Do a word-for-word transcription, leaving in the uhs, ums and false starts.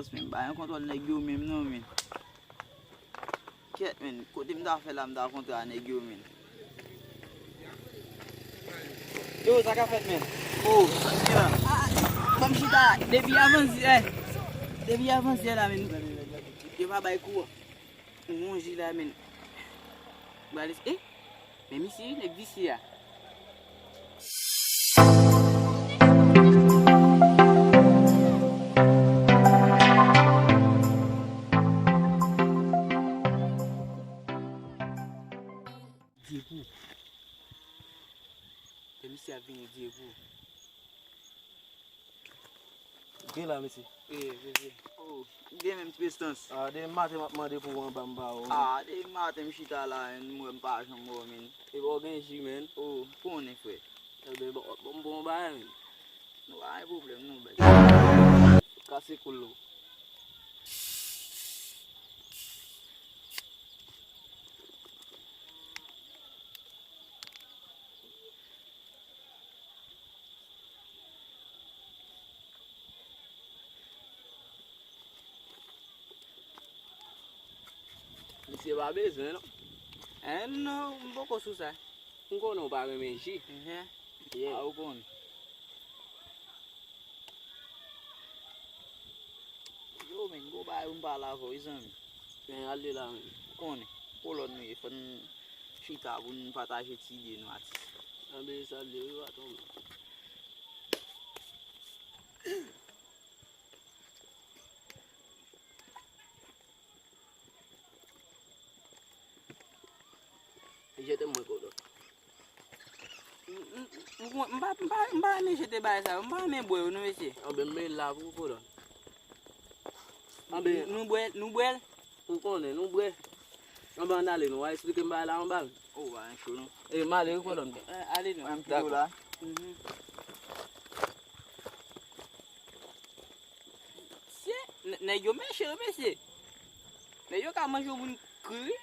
Men, m pa gen kontwòl nèg yo menm non, men. Kèt, men, kote m ta fè la, m ta kontre a nèg yo, men. Yo, sa k ap fèt, men? Oh, sa k gen la? Ah, ban m chita, depi avansyè, depi avansyè la, men. Yo pa bay kou. M wonji la, men. M pral es-, eh! Men misye, nèg visye a. Dye pou. Ke misye ap vini Dye pou. Gen la, mesye. Ee, mesye. Oh, gen menm ti prestans. Ah, depi maten m ap mande pou ou anba m pa wè w. Ah, depi maten m chita la, men, m wè m pa janm wè w, men. E ba w gen ji, men. Oh, konnen, frè. Ebyen, bon, bon, bon bagay, men. Nou pa gen pwoblèm, non, bèl. Kase koul ou. Misye pa bezwen, non. Eh, non, m poko sou sa. M konnen w pa renmen ji. Mhm. Yeah. Ah, ou konnen. Yo, men, gwo bagay pou m pale avè w, wi, zanmi. Men, ale la, men. Ou konnen, kolòn nou ye, fò n chita pou n pataje ti ide nou, atis. Anben, sa vle, wi, patwon. Jete mwen, kolòn. M, m, m, m pa, m pa, m pa renmen jete bagay sa yo. M pa renmen bwè yo, non, mesye. Anben, m mete l la pou ou, kolòn. Anben, nou bwè, nou bwè l. Ou konnen, nou bwè. Anben, ann ale, nou va esplike m bagay la anba, men. Oh, pa gen cho, non. E, m ale, wi, kolòn. Eh, ale, non. Mwen, m kite w la. Mhm. Mesye, n-, nèg yo mechan, mesye. Nèg yo ka manje yon moun kri, wi.